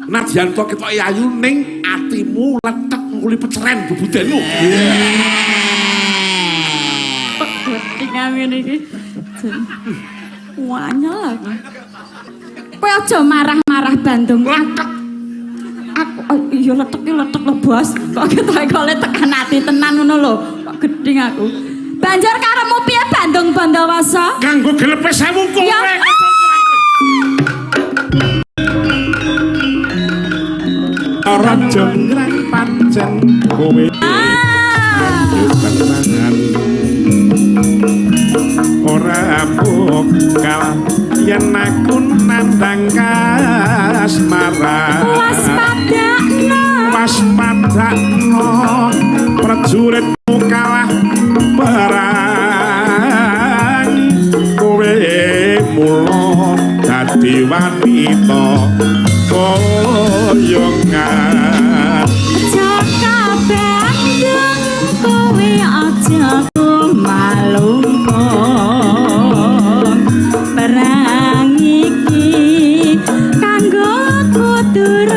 Nadyan to ketoke ayu ning atimu letek nguli peceren bebudenmu. Kok gedhe ngene iki. Wanyel aku. Kowe aja marah-marah, Bandung. Letek. Aku, oh, iya letek ki letek lho, Bos. Kok ketoke kok tekan ati tenan ngono lho. Kok gedhe aku. Banjur karepmu piye, Bandung Bandawasa? Kanggo gelepe 1000 kowe. Ya. Raja ngrang pancen kowe tenan. Ora pokal yen aku nandang kasmaran. Waspadakno. Waspadakno, prajuritmu kalah perang. Kowe mula dadi wanita boyongan. Jaka Bandung, kowe aja kumalungkung. Perang iki kanggo kudu.